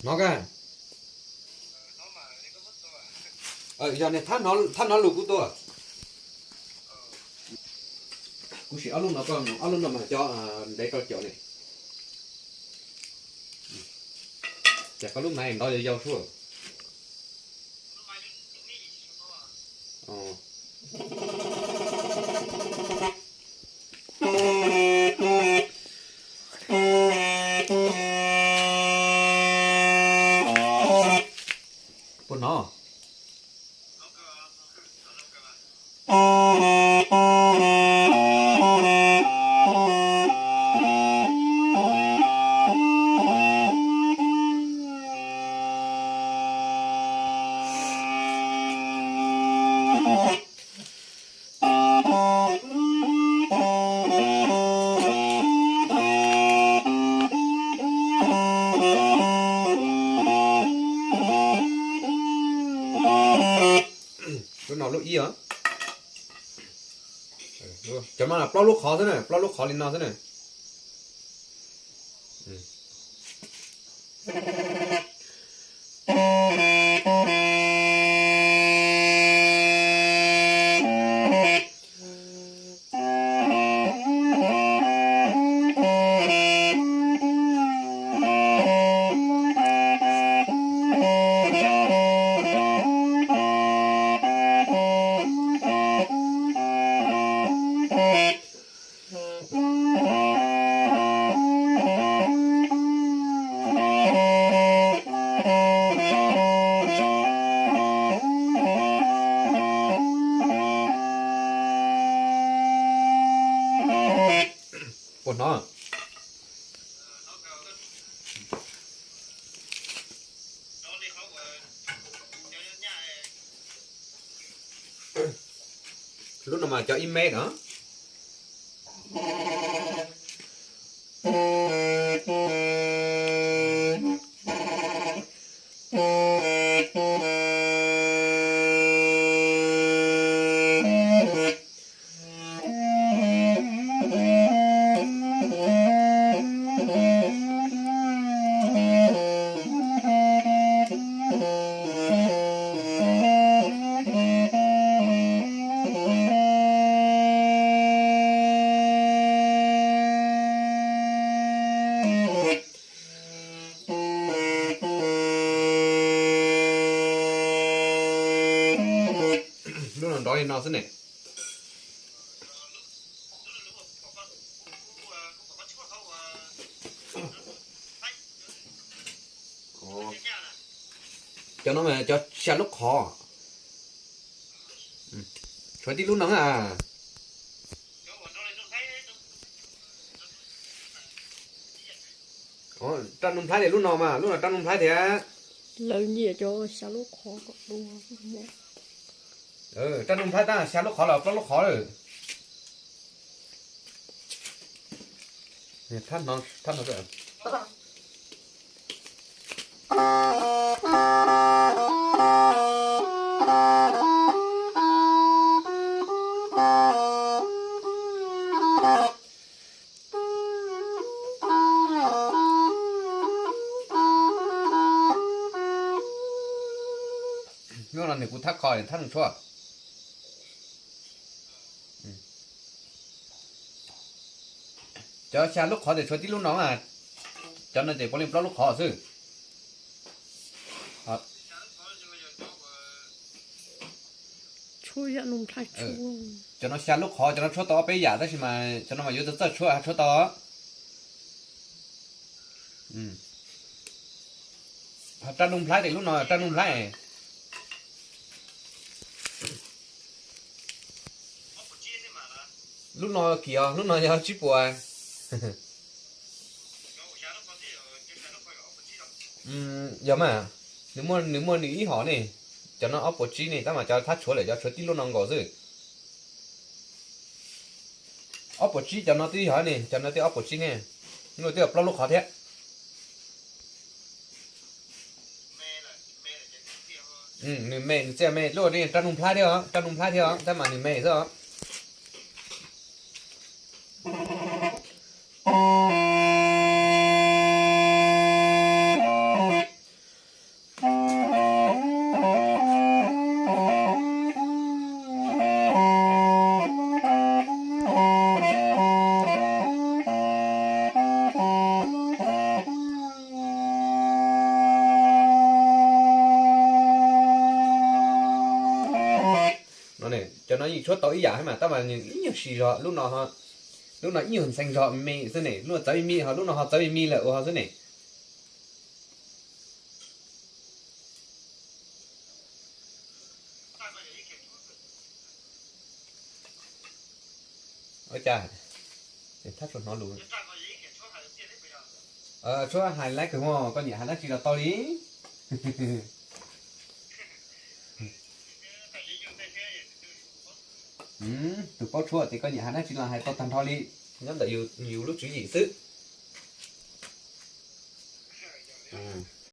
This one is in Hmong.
Hnov ka? Yog niag thab hnov lus kuv tuaj. Kuv sim ob lub no, ob lub no mas cov ntev rau caum ne. Ces koj lub maiv nrov yau yau suab. Puas hnov? Lub no lub ib os. Cov no plaub lub qhov xwb na, plaub lub qhov li no xwb na. Puas hnov? Lub no mas cov ib mev no. Lub no nrov li no xwb ne. Cov no mas cov xya lub qhov. Tshuav tib lub no a. Raj Nuj Nplhaib li lub no mas, lub no Raj Nuj Nplhaib thiab. Lawv nyiam cov xya lub qhov kom dua. Raj Nuj Nplhaib tab xya lub qhov los plaub lub qhov lawm. Hnub no nws kuv thab kho thab tshuab. Cov xya lub qhov ces tshuav tib lub no, cov no ces puav leej plaub lub qhov xwb. Cov no xya lub qhov, cov no tshuab tau ob peb yam tab sis mas cov no mas yuav txawj txawj tshuab tshuab tau. Raj Nuj Nplhaib ces lub no Raj Nuj Nplhaib. Lub no kim os, lub no yog tsib puas. Yog mas, nws muaj nws ib hom ne, cov no ob puas tsib ne, tab mas cov thab tshuav lawm cov tshuav tib lub no nkaus xwb. Ob puas tsib cov no twb yog ne, cov no twb ob puas tsib ne, lub twb yog plaub lub qhov thiab. Nws me, nws txiaj me, lub Raj Nuj Nplhaib thiab os, Raj Nuj Nplhaib thiab os, tab mas nws me xwb os. Tshuab tau ib yam mas tab mas nws ib nyuag si zog, lub no ib nyuag ntxhee zog me xwb ne, lub no txawv me me, ho lub no ho txawv me me lawm ua ho xwb ne. Ua cas, thab tsuas hnov lus. Tshuab hais laiv kawg mas koj nyiam hais dab tsi los tau li. Tus paub tshuab tias koj nyiam hais dab tsi los hais tau tag nrho li, nyob ntawm yus lub tswv yim xwb.